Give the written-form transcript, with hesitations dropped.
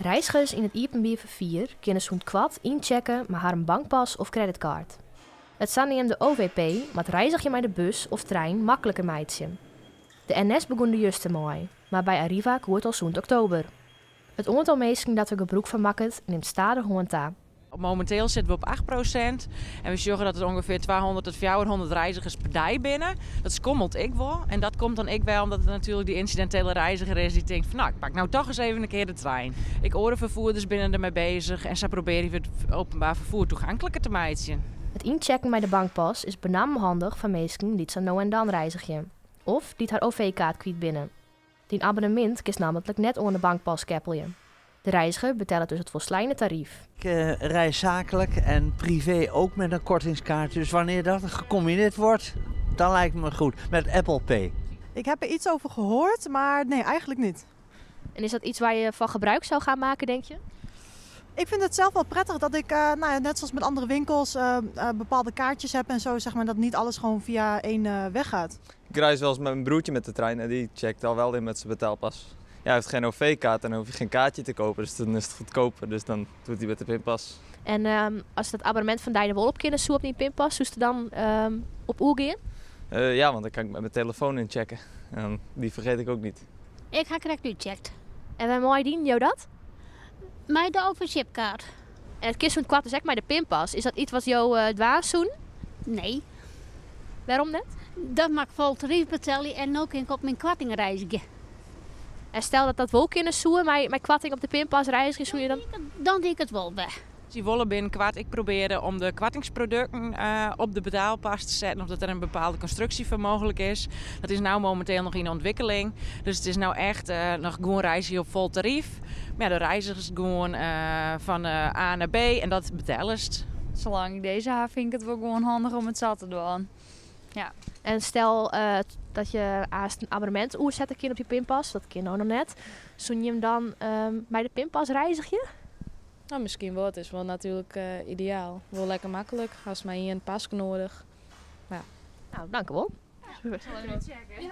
Reizgers yn it iepenbier ferfier kinne sûnt koart ynchecke mei harren bankpas of creditcard. It saneamde OVP moat reizgjen mei de bus of trein makliker meitsje. De NS begûn der juster mei, mar by Arriva koe it al sûnt oktober. It oantal minsken dat der gebrûk fan makket, nimt stadichoan ta. Mominteel sitte we op 8% en we sjogge dat it ûngefear 200 tot 400 reizgers per dei binne. Dat skommelt ek wol en dat komt dan ek wer omdat it natuerlik dy ynsidintele reiziger is dy't tinkt fan no, ik pak no toch ris even in kear de trein. Ek oare ferfoerders binne der mei bezich en sa probearje we it openbaar ferfoer toegankliker te meitsjen. It ynchecken mei de bankpas is benammen handich foar minsken dy't sa no en dan reizgje of dy't har OV-kaart kwyt binne. Dyn abonnemint kinst nammentlik net oan de bankpas keppelje. De reiziger betellet dus it folsleine taryf. Ik reis zakelijk en privé ook met een kortingskaart. Dus wanneer dat gecombineerd wordt, dan lijkt me goed. Met Apple Pay. Ik heb er iets over gehoord, maar nee, eigenlijk niet. En is dat iets waar je van gebruik zou gaan maken, denk je? Ik vind het zelf wel prettig dat ik, nou ja, net zoals met andere winkels, bepaalde kaartjes heb en zo, zeg maar, dat niet alles gewoon via één weg gaat. Ik reis wel eens met mijn broertje met de trein en die checkt al wel in met zijn betaalpas. Ja, hij heeft geen OV-kaart en dan hoef je geen kaartje te kopen, dus dan is het goedkoper. Dus dan doet hij met de pinpas. En as dat abonnemint fan dy der wol op kinne soe op dyn pinpas, soest der dan op oergean? Ja, want dan kan ik met mijn telefoon inchecken. En die vergeet ik ook niet. Ik ha krekt útcheckt. En wêrmei dienen jo dat? Mei de OV-chipkaart. En it kin sûnt koart dus ek mei de pinpas. Is dat iets wat jo dwaan soenen? Nee. Wêrom net? Dan moat ik fol taryf betelje en no kin ik op myn koarting reizgje. En stel dat dat wol kinne soe, mei koarting op de pinpas reizgje, soe je dan... Dan die ik it wol wer. Sy wolle binnenkoart ek probearje om de koartingsprodukten op de betaalpas te setten, of dat der in bepaalde konstruksje foar mooglik is. Dat is no mominteel noch yn ûntwikkeling. Dus it is no echt noch gewoan reizgje op fol taryf. Mar ja, de reizgest gewoan fan A nei B en dat betellest. Salang't ik dizze ha, fyn ik it wol gewoan handich om it sa te dwaan. Ja. En stel dat je aanst in abonnemint oersette kin op je pinpas, dat kin no noch net. Soene je him dan mei de pinpas reizgje? No, miskien wol. It is wol natuerlik ideaal. Wol lekker maklik. Hast mar ien paske nedich. Ja. No, dankewol. Ja, sil even checken.